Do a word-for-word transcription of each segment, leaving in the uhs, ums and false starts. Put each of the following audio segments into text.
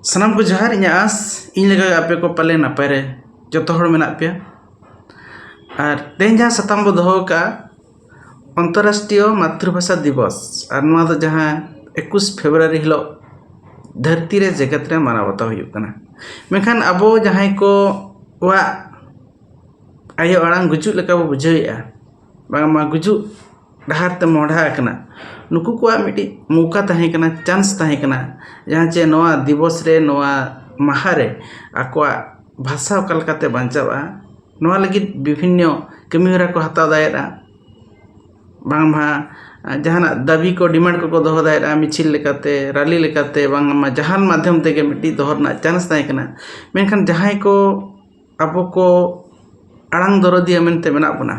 ᱥᱟᱱᱟᱢ ᱠᱚ ᱡᱚᱦᱟᱨ᱾ ᱤᱧᱟᱹᱜ ᱟᱸᱥ ᱤᱧ ᱞᱮᱠᱟ ᱟᱯᱮ ᱠᱚ ᱯᱟᱞᱮ ᱱᱟᱯᱟᱭ ᱨᱮ ᱡᱚᱛᱚ ᱦᱚᱲ ᱢᱮᱱᱟᱜ ᱯᱮᱭᱟ᱾ ᱟᱨ ᱛᱮᱦᱮᱧ ᱡᱟᱦᱟᱸ ᱥᱟᱛᱟᱢ ᱵᱚ ᱫᱚᱦᱚ ᱟᱠᱟᱫᱼᱟ, ᱚᱱᱛᱚᱨᱨᱟᱥᱴᱨᱤᱭᱚ ᱢᱟᱛᱨᱤᱵᱷᱟᱥᱟ ᱫᱤᱵᱚᱥ, ᱟᱨ ᱱᱚᱣᱟ ᱫᱚ ᱡᱟᱦᱟᱸ ᱮᱠᱩᱥ ᱯᱷᱮᱵᱽᱨᱩᱣᱟᱨᱤ ᱦᱤᱞᱳᱜ ᱫᱷᱟᱹᱨᱛᱤ ᱨᱮ ᱡᱮᱜᱮᱛ ᱨᱮ ᱢᱟᱱᱟᱣ ᱵᱟᱛᱟᱣ ᱦᱩᱭᱩᱜ ᱠᱟᱱᱟ᱾ ᱢᱮᱱᱠᱷᱟᱱ ᱟᱵᱚ ᱡᱟᱦᱟᱸᱭ ᱠᱚᱣᱟᱜ ᱟᱭᱳ ᱟᱲᱟᱝ ᱜᱩᱡᱩᱜ ᱞᱮᱠᱟ ᱵᱚ ᱵᱩᱡᱷᱟᱹᱣᱮᱫᱼᱟ, ᱵᱟᱝᱢᱟ ᱜᱩᱡᱩᱜ ᱰᱟᱦᱟᱨ ᱛᱮ ᱢᱚᱦᱰᱟ ᱟᱠᱟᱱᱟ, ᱱᱩᱠᱩ ᱠᱚᱣᱟᱜ ᱢᱤᱫᱴᱤᱡ ᱢᱚᱣᱠᱟ ᱛᱟᱦᱮᱸ ᱠᱟᱱᱟ, ᱪᱟᱱᱥ ᱛᱟᱦᱮᱸ ᱠᱟᱱᱟ, ᱡᱟᱦᱟᱸ ᱪᱮ ᱱᱚᱣᱟ ᱫᱤᱵᱚᱥ ᱨᱮ, ᱱᱚᱣᱟ ᱢᱟᱦᱟ ᱨᱮ ᱟᱠᱚᱣᱟᱜ ᱵᱷᱟᱥᱟ ᱚᱠᱟ ᱞᱮᱠᱟᱛᱮ ᱵᱟᱧᱪᱟᱜᱼᱟ, ᱱᱚᱣᱟ ᱞᱟᱹᱜᱤᱫ ᱵᱤᱵᱷᱤᱱᱱᱚ ᱠᱟᱹᱢᱤᱦᱚᱨᱟ ᱠᱚ ᱦᱟᱛᱟᱣ ᱫᱟᱲᱮᱭᱟᱜᱼᱟ᱾ ᱵᱟᱝᱢᱟ ᱡᱟᱦᱟᱱᱟᱜ ᱫᱟᱹᱵᱤ ᱠᱚ, ᱰᱤᱢᱟᱱᱰ ᱠᱚᱠᱚ ᱫᱚᱦᱚ ᱫᱟᱲᱮᱭᱟᱜᱼᱟ, ᱢᱤᱪᱷᱤᱞ ᱞᱮᱠᱟᱛᱮ, ᱨᱟᱞᱤ ᱞᱮᱠᱟᱛᱮ, ᱵᱟᱝᱢᱟ ᱡᱟᱦᱟᱱ ᱢᱟᱫᱽᱫᱷᱚᱢ ᱛᱮᱜᱮ ᱢᱤᱫᱴᱤᱡ ᱫᱚᱦᱚ ᱨᱮᱱᱟᱜ ᱪᱟᱱᱥ ᱛᱟᱦᱮᱸ ᱠᱟᱱᱟ᱾ ᱢᱮᱱᱠᱷᱟᱱ ᱡᱟᱦᱟᱸᱭ ᱠᱚ ᱟᱵᱚ ᱠᱚ ᱟᱲᱟᱝ ᱫᱚᱨᱚᱫᱤᱭᱟᱹ ᱢᱮᱱᱛᱮ ᱢᱮᱱᱟᱜ ᱵᱚᱱᱟ,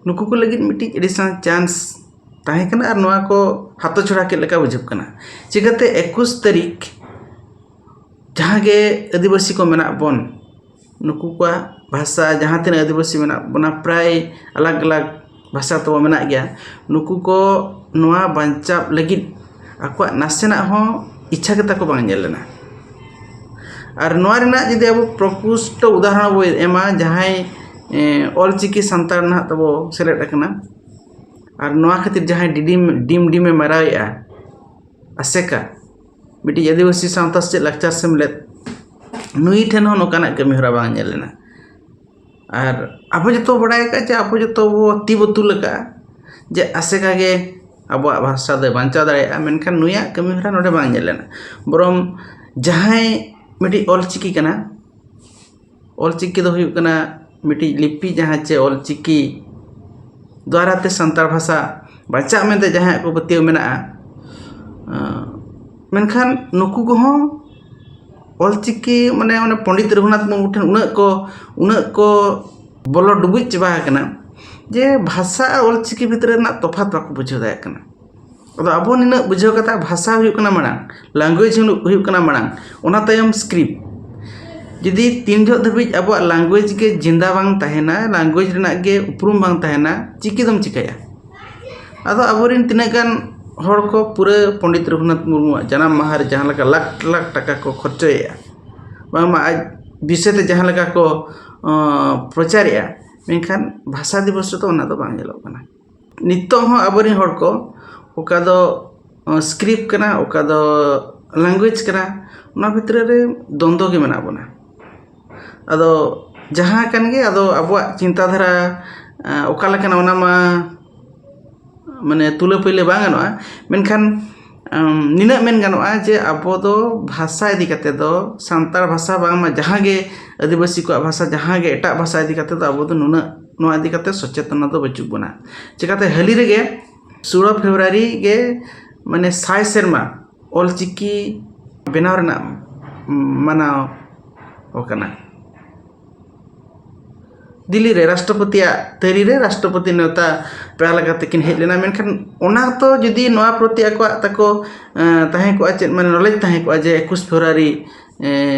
ᱱᱩᱠᱩ ᱠᱚ ᱞᱟᱹᱜᱤᱫ ᱢᱤᱫᱴᱤᱡ ᱟᱹᱰᱤ ᱥᱮᱬᱟ ᱪᱟᱱᱥ ᱛᱟᱦᱮᱸ ᱠᱟᱱᱟ, ᱟᱨ ᱱᱚᱣᱟ ᱠᱚ ᱦᱟᱛᱚ ᱪᱷᱚᱲᱟ ᱠᱮᱫ ᱞᱮᱠᱟ ᱵᱩᱡᱷᱟᱹᱜ ᱠᱟᱱᱟ᱾ ᱪᱤᱠᱟᱹᱛᱮ ᱮᱠᱩᱥ ᱛᱟᱹᱨᱤᱠᱷ ᱡᱟᱦᱟᱸ ᱜᱮ ᱟᱹᱫᱤᱵᱟᱹᱥᱤ ᱠᱚ ᱢᱮᱱᱟᱜ ᱵᱚᱱ, ᱱᱩᱠᱩ ᱠᱚᱣᱟᱜ ᱵᱷᱟᱥᱟ, ᱡᱟᱦᱟᱸ ᱛᱤᱱᱟᱹᱜ ᱟᱹᱫᱤᱵᱟᱹᱥᱤ ᱢᱮᱱᱟᱜ ᱵᱚᱱᱟ, ᱯᱨᱟᱭ ᱟᱞᱟᱜᱽ ᱟᱞᱟᱜᱽ ᱵᱷᱟᱥᱟ ᱛᱟᱵᱚ ᱢᱮᱱᱟᱜ ᱜᱮᱭᱟ᱾ ᱱᱩᱠᱩ ᱠᱚ ᱱᱚᱣᱟ ᱵᱟᱧᱪᱟᱣ ᱞᱟᱹᱜᱤᱫ ᱟᱠᱚᱣᱟᱜ ᱱᱟᱥᱮᱱᱟᱜ ᱦᱚᱸ ᱤᱪᱪᱷᱟ ᱜᱮᱛᱟ ᱠᱚ ᱵᱟᱝ ᱧᱮᱞ ᱞᱮᱱᱟ᱾ ᱟᱨ ᱱᱚᱣᱟ ᱨᱮᱱᱟᱜ ᱡᱩᱫᱤ ᱟᱵᱚ ᱯᱨᱚᱠᱨᱩᱥᱴᱚ ᱩᱫᱟᱦᱚᱨᱚᱱ ᱵᱚ ᱮᱢᱟ, ᱡᱟᱦᱟᱸᱭ ᱮᱸ, ᱚᱞᱪᱤᱠᱤ ᱥᱟᱱᱛᱟᱲ ᱱᱟᱦᱟᱜ ᱛᱟᱵᱚ ᱥᱮᱞᱮᱫ ᱟᱠᱟᱱᱟ, ᱟᱨ ᱱᱚᱣᱟ ᱠᱷᱟᱹᱛᱤᱨ ᱡᱟᱦᱟᱸᱭ ᱰᱤᱰᱤᱢ ᱰᱤᱢ ᱰᱤᱢᱮ ᱢᱟᱨᱟᱣᱮᱫᱼᱟ, ᱟᱥᱮᱠᱟ, ᱢᱤᱫᱴᱤᱡ ᱟᱹᱫᱤᱵᱟᱹᱥᱤ ᱥᱟᱶᱛᱟ ᱥᱮᱪᱮᱫ ᱞᱟᱠᱪᱟᱨ ᱥᱮᱢᱞᱮᱫ, ᱱᱩᱭ ᱴᱷᱮᱱ ᱦᱚᱸ ᱱᱚᱝᱠᱟᱱᱟᱜ ᱠᱟᱹᱢᱤ ᱦᱚᱨᱟ ᱵᱟᱝ ᱧᱮᱞ ᱞᱮᱱᱟ᱾ ᱟᱨ ᱟᱵᱚ ᱡᱚᱛᱚ ᱵᱟᱲᱟᱭ ᱟᱠᱟᱫ ᱡᱮ ᱟᱵᱚ ᱡᱚᱛᱚ ᱵᱚ ᱛᱤ ᱵᱚ ᱛᱩᱞ ᱟᱠᱟᱫᱼᱟ ᱡᱮ ᱟᱥᱮᱠᱟ ᱜᱮ ᱟᱵᱚᱣᱟᱜ ᱵᱷᱟᱥᱟ ᱫᱚᱭ ᱵᱟᱧᱪᱟᱣ ᱫᱟᱲᱮᱭᱟᱜᱼᱟ, ᱢᱮᱱᱠᱷᱟᱱ ᱱᱩᱭᱟᱜ ᱠᱟᱹᱢᱤ ᱦᱚᱨᱟ ᱱᱚᱰᱮ ᱵᱟᱝ ᱧᱮᱞ ᱞᱮᱱᱟ᱾ ᱵᱚᱨᱚᱝ ᱡᱟᱦᱟᱸᱭ ᱢᱤᱫᱴᱤᱡ ᱚᱞᱪᱤᱠᱤ ᱠᱟᱱᱟ, ᱚᱞᱪᱤᱠᱤ ᱫᱚ ᱦᱩᱭᱩᱜ ᱠᱟᱱᱟ ᱢᱤᱫᱴᱤᱡ ᱞᱤᱯᱤ, ᱡᱟᱦᱟᱸ ᱪᱮ ᱚᱞᱪᱤᱠᱤ ᱫᱣᱟᱨᱟ ᱛᱮ ᱥᱟᱱᱛᱟᱲ ᱵᱷᱟᱥᱟ ᱵᱟᱧᱪᱟᱜ ᱢᱮᱱᱛᱮ ᱡᱟᱦᱟᱸᱭᱟᱜ ᱠᱚ ᱯᱟᱹᱛᱭᱟᱹᱣ ᱢᱮᱱᱟᱜᱼᱟ᱾ ᱟᱸ, ᱢᱮᱱᱠᱷᱟᱱ ᱱᱩᱠᱩ ᱠᱚᱦᱚᱸ ᱚᱞᱪᱤᱠᱤ, ᱢᱟᱱᱮ, ᱚᱱᱮ ᱯᱚᱱᱰᱤᱛ ᱨᱚᱜᱷᱩᱱᱟᱛᱷ ᱢᱩᱨᱢᱩ ᱴᱷᱮᱱ ᱩᱱᱟᱹᱜ ᱠᱚ, ᱩᱱᱟᱹᱜ ᱠᱚ ᱵᱚᱞᱚ ᱰᱩᱵᱩᱡ ᱪᱟᱵᱟ ᱟᱠᱟᱱᱟ ᱡᱮ ᱵᱷᱟᱥᱟ ᱟᱨ ᱚᱞᱪᱤᱠᱤ ᱵᱷᱤᱛᱨᱤ ᱨᱮᱱᱟᱜ ᱛᱚᱯᱷᱟᱛ ᱵᱟᱠᱚ ᱵᱩᱡᱷᱟᱹᱣ ᱫᱟᱲᱮᱭᱟᱜ ᱠᱟᱱᱟ᱾ ᱟᱫᱚ ᱟᱵᱚ ᱱᱤᱱᱟᱹᱜ ᱵᱩᱡᱷᱟᱹᱣ ᱠᱟᱛᱮ, ᱵᱷᱟᱥᱟ ᱦᱩᱭᱩᱜ ᱠᱟᱱᱟ ᱢᱟᱲᱟᱝ, ᱞᱮᱝᱜᱩᱭᱮᱡᱽ ᱦᱩᱭᱩᱜ ᱠᱟᱱᱟ ᱢᱟᱲᱟᱝ, ᱚᱱᱟ ᱛᱟᱭᱚᱢ ᱥᱠᱨᱤᱯᱴ᱾ ᱡᱩᱫᱤ ᱛᱤᱱ ᱡᱚᱦᱚᱜ ᱫᱷᱟᱹᱵᱤᱡ ᱟᱵᱚᱣᱟᱜ ᱞᱮᱝᱜᱩᱭᱮᱡᱽ ᱜᱮ ᱡᱤᱱᱫᱟ ᱵᱟᱝ ᱛᱟᱦᱮᱱᱟ, ᱞᱮᱝᱜᱩᱭᱮᱡᱽ ᱨᱮᱱᱟᱜ ᱜᱮ ᱩᱯᱨᱩᱢ ᱵᱟᱝ ᱛᱟᱦᱮᱱᱟ, ᱪᱤᱠᱤ ᱫᱚᱢ ᱪᱤᱠᱟᱹᱭᱟ? ᱟᱫᱚ ᱟᱵᱚᱨᱮᱱ ᱛᱤᱱᱟᱹᱜ ᱜᱟᱱ ᱦᱚᱲ ᱠᱚ ᱯᱩᱨᱟᱹ ᱯᱚᱱᱰᱤᱛ ᱨᱚᱜᱷᱩᱱᱟᱛᱷ ᱢᱩᱨᱢᱩᱣᱟᱜ ᱡᱟᱱᱟᱢ ᱢᱟᱦᱟ ᱨᱮ ᱡᱟᱦᱟᱸ ᱞᱮᱠᱟ ᱞᱟᱠᱷ ᱞᱟᱠᱷ ᱴᱟᱠᱟ ᱠᱚ ᱠᱷᱚᱨᱪᱚᱭᱮᱫᱼᱟ, ᱵᱟᱝᱢᱟ ᱟᱡ ᱵᱤᱥᱚᱭ ᱛᱮ ᱡᱟᱦᱟᱸ ᱞᱮᱠᱟ ᱠᱚ ᱯᱨᱚᱪᱟᱨᱮᱫᱼᱟ, ᱢᱮᱱᱠᱷᱟᱱ ᱵᱷᱟᱥᱟ ᱫᱤᱵᱚᱥ ᱨᱮᱫᱚ ᱚᱱᱟ ᱫᱚ ᱵᱟᱝ ᱧᱮᱞᱚᱜ ᱠᱟᱱᱟ᱾ ᱱᱤᱛᱚᱜ ᱦᱚᱸ ᱟᱵᱚᱨᱮᱱ ᱦᱚᱲ ᱠᱚ ᱚᱠᱟ ᱫᱚ ᱥᱠᱨᱤᱯᱴ ᱠᱟᱱᱟ, ᱚᱠᱟ ᱫᱚ ᱞᱮᱝᱜᱩᱭᱮᱡᱽ ᱠᱟᱱᱟ, ᱚᱱᱟ ᱵᱷᱤᱛᱨᱤ ᱨᱮ ᱫᱚᱱᱫᱚ ᱜᱮ ᱢᱮᱱᱟᱜ ᱵᱚᱱᱟ᱾ ᱟᱫᱚ ᱡᱟᱦᱟᱸ ᱠᱟᱱ ᱜᱮ, ᱟᱫᱚ ᱟᱵᱚᱣᱟᱜ ᱪᱤᱱᱛᱟᱹ ᱫᱷᱟᱨᱟ ᱚᱠᱟ ᱞᱮᱠᱟᱱᱟ, ᱚᱱᱟ ᱢᱟ ᱢᱟᱱᱮ ᱛᱩᱞᱟᱹ ᱯᱟᱹᱭᱞᱟᱹ ᱵᱟᱝ ᱜᱟᱱᱚᱜᱼᱟ, ᱢᱮᱱᱠᱷᱟᱱ ᱱᱤᱱᱟᱹᱜ ᱢᱮᱱ ᱜᱟᱱᱚᱜᱼᱟ ᱡᱮ ᱟᱵᱚ ᱫᱚ ᱵᱷᱟᱥᱟ ᱤᱫᱤ ᱠᱟᱛᱮ ᱫᱚ, ᱥᱟᱱᱛᱟᱲ ᱵᱷᱟᱥᱟ ᱵᱟᱝᱢᱟ ᱡᱟᱦᱟᱸ ᱜᱮ ᱟᱹᱫᱤᱵᱟᱹᱥᱤ ᱠᱚᱣᱟᱜ ᱵᱷᱟᱥᱟ, ᱡᱟᱦᱟᱸ ᱜᱮ ᱮᱴᱟᱜ ᱵᱷᱟᱥᱟ ᱤᱫᱤ ᱠᱟᱛᱮ ᱫᱚ ᱟᱵᱚ ᱫᱚ ᱱᱩᱱᱟᱹᱜ ᱱᱚᱣᱟ ᱤᱫᱤ ᱠᱟᱛᱮ ᱥᱚᱪᱮᱛᱚᱱᱟ ᱫᱚ ᱵᱟᱹᱪᱩᱜ ᱵᱚᱱᱟ᱾ ᱪᱤᱠᱟᱹᱛᱮ ᱦᱟᱹᱞᱤ ᱨᱮᱜᱮ ᱥᱳᱞᱳ ᱯᱷᱮᱵᱽᱨᱩᱣᱟᱨᱤ ᱜᱮ ᱢᱟᱱᱮ ᱥᱟᱭ ᱥᱮᱨᱢᱟ ᱚᱞᱪᱤᱠᱤ ᱵᱮᱱᱟᱣ ᱨᱮᱱᱟᱜ ᱢᱟᱱᱟᱣ ᱠᱟᱱᱟ᱾ ᱫᱤᱞᱞᱤ ᱨᱮ ᱨᱟᱥᱴᱨᱚᱯᱚᱛᱤᱭᱟᱜ ᱛᱟᱹᱨᱤ ᱨᱮ ᱨᱟᱥᱴᱨᱚᱯᱚᱛᱤ ᱱᱮᱣᱛᱟ ᱯᱮᱲᱟ ᱞᱮᱠᱟᱛᱮ ᱠᱤᱱ ᱦᱮᱡ ᱞᱮᱱᱟ᱾ ᱢᱮᱱᱠᱷᱟᱱ ᱚᱱᱟ ᱛᱚ ᱡᱩᱫᱤ ᱱᱚᱣᱟ ᱯᱨᱚᱛᱤ ᱟᱠᱚᱣᱟᱜ ᱛᱟᱠᱚ ᱛᱟᱦᱮᱸ ᱠᱚᱜᱼᱟ, ᱪᱮᱫ ᱢᱟᱱᱮ ᱱᱚᱞᱮᱡᱽ ᱛᱟᱦᱮᱸ ᱠᱚᱜᱼᱟ ᱡᱮ ᱮᱠᱩᱥ ᱯᱷᱮᱵᱽᱨᱩᱣᱟᱨᱤ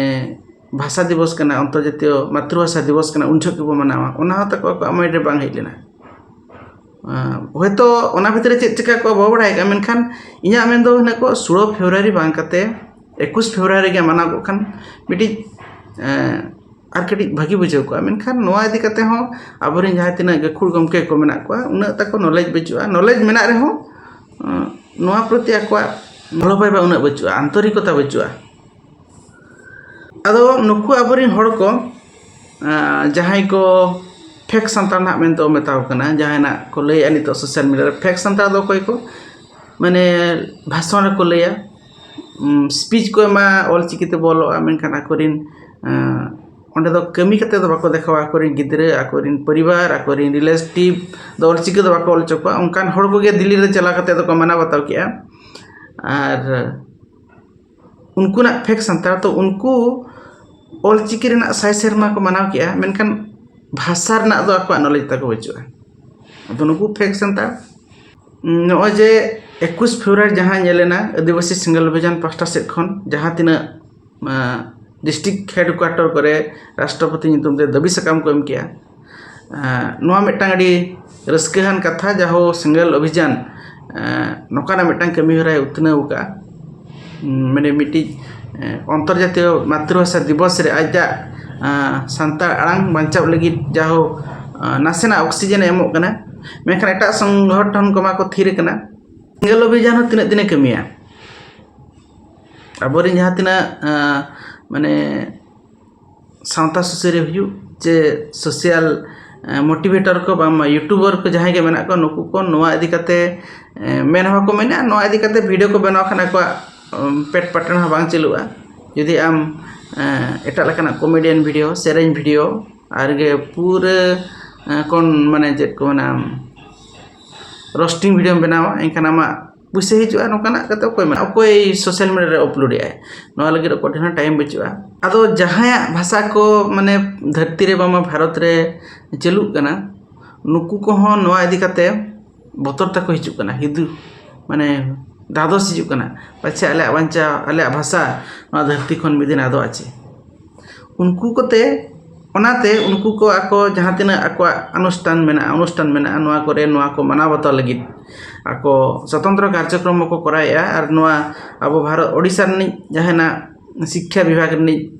ᱵᱷᱟᱥᱟ ᱫᱤᱵᱚᱥ ᱠᱟᱱᱟ, ᱚᱱᱛᱚᱨᱡᱟᱛᱤᱭᱚ ᱢᱟᱛᱨᱤᱵᱷᱟᱥᱟ ᱫᱤᱵᱚᱥ ᱠᱟᱱᱟ, ᱩᱱ ᱡᱚᱦᱚᱜ ᱜᱮᱵᱚ ᱢᱟᱱᱟᱣᱟ, ᱚᱱᱟ ᱦᱚᱸ ᱛᱟᱠᱚ ᱟᱠᱚᱣᱟᱜ ᱢᱟᱭᱤᱱᱰ ᱨᱮ ᱵᱟᱝ ᱦᱮᱡ ᱞᱮᱱᱟ᱾ ᱦᱚᱭᱛᱳ ᱚᱱᱟ ᱵᱷᱤᱛᱨᱤ ᱨᱮ ᱪᱮᱫ ᱪᱤᱠᱟ ᱠᱚᱜᱼᱟ ᱵᱟᱵᱚ ᱵᱟᱲᱟᱭ ᱠᱟᱜᱼᱟ, ᱢᱮᱱᱠᱷᱟᱱ ᱤᱧᱟᱹᱜ ᱢᱮᱱ ᱫᱚ ᱦᱩᱱᱟᱹᱝ ᱠᱚ ᱥᱳᱞᱳ ᱯᱷᱮᱵᱽᱨᱩᱣᱟᱨᱤ ᱵᱟᱝ ᱠᱟᱛᱮ ᱮᱠᱩᱥ ᱯᱷᱮᱵᱽᱨᱩᱣᱟᱨᱤ ᱜᱮ ᱢᱟᱱᱟᱣ ᱠᱚᱜ ᱠᱷᱟᱱ ᱢᱤᱫᱴᱤᱡ ᱟᱨ ᱠᱟᱹᱴᱤᱡ ᱵᱷᱟᱹᱜᱤ ᱵᱩᱡᱷᱟᱹᱣ ᱠᱚᱜᱼᱟ᱾ ᱢᱮᱱᱠᱷᱟᱱ ᱱᱚᱣᱟ ᱤᱫᱤ ᱠᱟᱛᱮ ᱦᱚᱸ ᱟᱵᱚᱨᱮᱱ ᱡᱟᱦᱟᱸ ᱛᱤᱱᱟᱹᱜ ᱜᱟᱹᱠᱷᱩᱲ ᱜᱚᱢᱠᱮ ᱠᱚ ᱢᱮᱱᱟᱜ ᱠᱚᱣᱟ, ᱩᱱᱟᱹᱜ ᱛᱟᱠᱚ ᱱᱚᱞᱮᱡᱽ ᱵᱟᱹᱪᱩᱜᱼᱟ᱾ ᱱᱚᱞᱮᱡᱽ ᱢᱮᱱᱟᱜ ᱨᱮᱦᱚᱸ ᱱᱚᱣᱟ ᱯᱨᱚᱛᱤ ᱟᱠᱚᱣᱟᱜ ᱵᱷᱟᱞᱚ ᱵᱷᱟᱵᱟ ᱩᱱᱟᱹᱜ ᱵᱟᱹᱪᱩᱜᱼᱟ, ᱟᱱᱛᱚᱨᱤᱠᱚᱛᱟ ᱵᱟᱹᱪᱩᱜᱼᱟ᱾ ᱟᱫᱚ ᱱᱩᱠᱩ ᱟᱵᱚᱨᱮᱱ ᱦᱚᱲ ᱠᱚ ᱡᱟᱦᱟᱸᱭ ᱠᱚ ᱯᱷᱮᱠ ᱥᱟᱱᱛᱟᱲ ᱱᱟᱦᱟᱜ ᱢᱮᱱᱛᱮ ᱠᱚ ᱢᱮᱛᱟ ᱠᱚ ᱠᱟᱱᱟ, ᱡᱟᱦᱟᱸᱭ ᱱᱟᱜ ᱠᱚ ᱞᱟᱹᱭᱮᱫᱼᱟ ᱱᱤᱛᱚᱜ ᱥᱳᱥᱟᱞ ᱢᱤᱰᱤᱭᱟ ᱨᱮ ᱯᱷᱮᱠ ᱥᱟᱱᱛᱟᱲ ᱫᱚ ᱚᱠᱚᱭ ᱠᱚ ᱢᱟᱱᱮ ᱵᱷᱟᱥᱚᱱ ᱨᱮᱠᱚ ᱞᱟᱹᱭᱟ, ᱥᱯᱤᱪ ᱠᱚ ᱮᱢᱟ, ᱚᱞ ᱪᱤᱠᱤ ᱛᱮ ᱵᱚᱞᱚᱜᱼᱟ, ᱢᱮᱱᱠᱷᱟᱱ ᱟᱠᱚᱨᱮᱱ ᱚᱸᱰᱮ ᱫᱚ ᱠᱟᱹᱢᱤ ᱠᱟᱛᱮ ᱫᱚ ᱵᱟᱠᱚ ᱫᱮᱠᱷᱟᱣᱟ, ᱟᱠᱚᱨᱮᱱ ᱜᱤᱫᱽᱨᱟᱹ, ᱟᱠᱚᱨᱮᱱ ᱯᱚᱨᱤᱵᱟᱨ, ᱟᱠᱚᱨᱮᱱ ᱨᱤᱞᱮᱴᱤᱵᱷ ᱫᱚ ᱚᱞ ᱪᱤᱠᱤ ᱫᱚ ᱵᱟᱠᱚ ᱚᱞ ᱦᱚᱪᱚ ᱠᱚᱣᱟ᱾ ᱚᱱᱠᱟᱱ ᱦᱚᱲ ᱠᱚᱜᱮ ᱫᱤᱞᱞᱤ ᱨᱮ ᱪᱟᱞᱟᱣ ᱠᱟᱛᱮ ᱫᱚᱠᱚ ᱢᱟᱱᱟᱣ ᱵᱟᱛᱟᱣ ᱠᱮᱜᱼᱟ᱾ ᱟᱨ ᱩᱱᱠᱩᱱᱟᱜ ᱯᱷᱮᱠ ᱥᱟᱱᱛᱟᱲ ᱛᱚ ᱩᱱᱠᱩ ᱚᱞ ᱪᱤᱠᱤ ᱨᱮᱱᱟᱜ ᱥᱟᱭ ᱥᱮᱨᱢᱟ ᱠᱚ ᱢᱟᱱᱟᱣ ᱠᱮᱜᱼᱟ, ᱢᱮᱱᱠᱷᱟᱱ ᱵᱷᱟᱥᱟ ᱨᱮᱱᱟᱜ ᱫᱚ ᱟᱠᱚᱣᱟᱜ ᱱᱚᱞᱮᱡᱽ ᱛᱟᱠᱚ ᱵᱟᱹᱪᱩᱜᱼᱟ᱾ ᱟᱫᱚ ᱱᱩᱠᱩ ᱯᱷᱮᱠ ᱥᱟᱱᱛᱟᱲ ᱱᱚᱜᱼᱚᱭ ᱡᱮ ᱮᱠᱩᱥ ᱯᱷᱮᱵᱽᱨᱩᱣᱟᱨᱤ ᱡᱟᱦᱟᱸ ᱧᱮᱞ ᱮᱱᱟ ᱟᱹᱫᱤᱵᱟᱹᱥᱤ ᱥᱮᱸᱜᱮᱞ ᱚᱵᱷᱤᱡᱟᱱ ᱯᱟᱦᱴᱟ ᱥᱮᱫ ᱠᱷᱚᱱ ᱡᱟᱦᱟᱸ ᱛᱤᱱᱟᱹᱜ ᱰᱤᱥᱴᱨᱤᱠᱴ ᱦᱮᱰᱠᱩᱣᱟᱴᱚᱨ ᱠᱚᱨᱮ ᱨᱟᱥᱴᱨᱚᱯᱚᱛᱤ ᱧᱩᱛᱩᱢ ᱛᱮ ᱫᱟᱹᱵᱤ ᱥᱟᱠᱟᱢ ᱠᱚ ᱮᱢ ᱠᱮᱜᱼᱟ᱾ ᱱᱚᱣᱟ ᱢᱤᱫᱴᱟᱝ ᱟᱹᱰᱤ ᱨᱟᱹᱥᱠᱟᱹᱣᱟᱱ ᱠᱟᱛᱷᱟ, ᱡᱟᱦᱳ ᱥᱮᱸᱜᱮᱞ ᱚᱵᱷᱤᱡᱟᱱ ᱱᱚᱝᱠᱟᱱᱟᱜ ᱢᱤᱫᱴᱟᱝ ᱠᱟᱹᱢᱤ ᱦᱚᱨᱟᱭ ᱩᱛᱱᱟᱹᱣ ᱟᱠᱟᱫᱼᱟ᱾ ᱢᱟᱱᱮ ᱢᱤᱫᱴᱤᱡ ᱚᱱᱛᱚᱨᱡᱟᱛᱤᱭᱚ ᱢᱟᱛᱨᱤᱵᱷᱟᱥᱟ ᱫᱤᱵᱚᱥ ᱨᱮ ᱟᱡᱟᱜ ᱥᱟᱱᱛᱟᱲ ᱟᱲᱟᱝ ᱵᱟᱧᱪᱟᱣ ᱞᱟᱹᱜᱤᱫ ᱡᱟᱦᱳ ᱱᱟᱥᱮᱱᱟᱜ ᱚᱠᱥᱤᱡᱮᱱ ᱮ ᱮᱢᱚᱜ ᱠᱟᱱᱟ᱾ ᱢᱮᱱᱠᱷᱟᱱ ᱮᱴᱟᱜ ᱥᱚᱝᱜᱚᱴᱷᱚᱱ ᱠᱚᱢᱟ ᱠᱚ ᱛᱷᱤᱨ ᱟᱠᱟᱱᱟ᱾ ᱥᱮᱸᱜᱮᱞ ᱚᱵᱷᱤᱡᱟᱱ ᱦᱚᱸ ᱛᱤᱱᱟᱹᱜ ᱫᱤᱱᱮ ᱠᱟᱹᱢᱤᱭᱟ? ᱟᱵᱚᱨᱮᱱ ᱡᱟᱦᱟᱸ ᱛᱤᱱᱟᱹᱜ ᱢᱟᱱᱮ ᱥᱟᱶᱛᱟ ᱥᱩᱥᱟᱹᱨᱤᱭᱟᱹ ᱦᱩᱭᱩᱜ ᱪᱮ ᱥᱳᱥᱟᱞ ᱢᱳᱴᱤᱵᱷᱮᱴᱚᱨ ᱠᱚ ᱵᱟᱝᱢᱟ ᱭᱩᱴᱩᱵᱟᱨ ᱠᱚ ᱡᱟᱦᱟᱸᱭ ᱜᱮ ᱢᱮᱱᱟᱜ ᱠᱚᱣᱟ, ᱱᱩᱠᱩ ᱠᱚ ᱱᱚᱣᱟ ᱤᱫᱤ ᱠᱟᱛᱮ ᱢᱮᱱ ᱦᱚᱸ ᱠᱚ ᱢᱮᱱᱟ, ᱱᱚᱣᱟ ᱤᱫᱤ ᱠᱟᱛᱮ ᱵᱷᱤᱰᱤᱭᱳ ᱠᱚ ᱵᱮᱱᱟᱣ ᱠᱷᱟᱱ ᱟᱠᱚᱣᱟᱜ ᱯᱮᱴ ᱯᱟᱴᱟᱱ ᱦᱚᱸ ᱵᱟᱝ ᱪᱟᱹᱞᱩᱜᱼᱟ᱾ ᱡᱩᱫᱤ ᱟᱢ ᱮᱴᱟᱜ ᱞᱮᱠᱟᱱᱟᱜ ᱠᱚᱢᱮᱰᱤᱭᱟᱱ ᱵᱷᱤᱰᱤᱭᱳ, ᱥᱮᱨᱮᱧ ᱵᱷᱤᱰᱤᱭᱳ, ᱟᱨ ᱜᱮ ᱯᱩᱨᱟᱹ ᱠᱚᱱ ᱢᱟᱱᱮ ᱪᱮᱫ ᱠᱚ ᱢᱮᱱᱟ, ᱨᱳᱥᱴᱤᱝ ᱵᱷᱤᱰᱤᱭᱳᱢ ᱵᱮᱱᱟᱣᱟ, ᱮᱱᱠᱷᱟᱱ ᱟᱢᱟᱜ ᱯᱩᱭᱥᱟᱹ ᱦᱤᱡᱩᱜᱼᱟ᱾ ᱱᱚᱝᱠᱟᱱᱟᱜ ᱠᱟᱛᱮ ᱚᱠᱚᱭ ᱢᱮᱱᱟ, ᱚᱠᱚᱭ ᱥᱳᱥᱟᱞ ᱢᱤᱰᱤᱭᱟ ᱨᱮ ᱟᱯᱞᱳᱰ ᱮᱫᱟᱭ? ᱱᱚᱣᱟ ᱞᱟᱹᱜᱤᱫ ᱚᱠᱚᱭ ᱴᱷᱮᱱ ᱦᱚᱸ ᱴᱟᱭᱤᱢ ᱵᱟᱹᱪᱩᱜᱼᱟ᱾ ᱟᱫᱚ ᱡᱟᱦᱟᱸᱭᱟᱜ ᱵᱷᱟᱥᱟ ᱠᱚ ᱢᱟᱱᱮ ᱫᱷᱟᱹᱨᱛᱤ ᱨᱮ ᱵᱟᱝᱢᱟ ᱵᱷᱟᱨᱚᱛ ᱨᱮ ᱪᱟᱹᱞᱩᱜ ᱠᱟᱱᱟ, ᱱᱩᱠᱩ ᱠᱚᱦᱚᱸ ᱱᱚᱣᱟ ᱤᱫᱤ ᱠᱟᱛᱮ ᱵᱚᱛᱚᱨ ᱛᱟᱠᱚ ᱦᱤᱡᱩᱜ ᱠᱟᱱᱟ, ᱦᱤᱫᱩ ᱢᱟᱱᱮ ᱫᱷᱟᱫᱚᱥ ᱦᱤᱡᱩᱜ ᱠᱟᱱᱟ, ᱯᱟᱪᱷᱮ ᱟᱞᱮᱭᱟᱜ ᱵᱟᱧᱪᱟᱣ, ᱟᱞᱮᱭᱟᱜ ᱵᱷᱟᱥᱟ ᱱᱚᱣᱟ ᱫᱷᱟᱹᱨᱛᱤ ᱠᱷᱚᱱ ᱢᱤᱫ ᱫᱤᱱ ᱟᱫᱚᱜᱼᱟ ᱪᱮ? ᱩᱱᱠᱩ ᱠᱚᱛᱮ, ᱚᱱᱟᱛᱮ ᱩᱱᱠᱩ ᱠᱚ ᱟᱠᱚ ᱡᱟᱦᱟᱸ ᱛᱤᱱᱟᱹᱜ ᱟᱠᱚᱣᱟᱜ ᱚᱱᱩᱥᱴᱷᱟᱱ ᱢᱮᱱᱟᱜᱼᱟ, ᱚᱱᱩᱥᱴᱷᱟᱱ ᱢᱮᱱᱟᱜᱼᱟ, ᱱᱚᱣᱟ ᱠᱚᱨᱮ ᱱᱚᱣᱟ ᱠᱚ ᱢᱟᱱᱟᱣ ᱵᱟᱛᱟᱣ ᱞᱟᱹᱜᱤᱫ ᱟᱠᱚ ᱥᱚᱛᱚᱱᱛᱨᱚ ᱠᱟᱨᱡᱚᱠᱨᱚᱢ ᱦᱚᱸᱠᱚ ᱠᱚᱨᱟᱣᱮᱫᱼᱟ᱾ ᱟᱨ ᱱᱚᱣᱟ ᱟᱵᱚ ᱵᱷᱟᱨᱚᱛ, ᱳᱰᱤᱥᱟ ᱨᱤᱱᱤᱡ ᱡᱟᱦᱟᱸᱭᱱᱟᱜ ᱥᱤᱠᱠᱷᱟ ᱵᱤᱵᱷᱟᱜᱽ ᱨᱤᱱᱤᱡ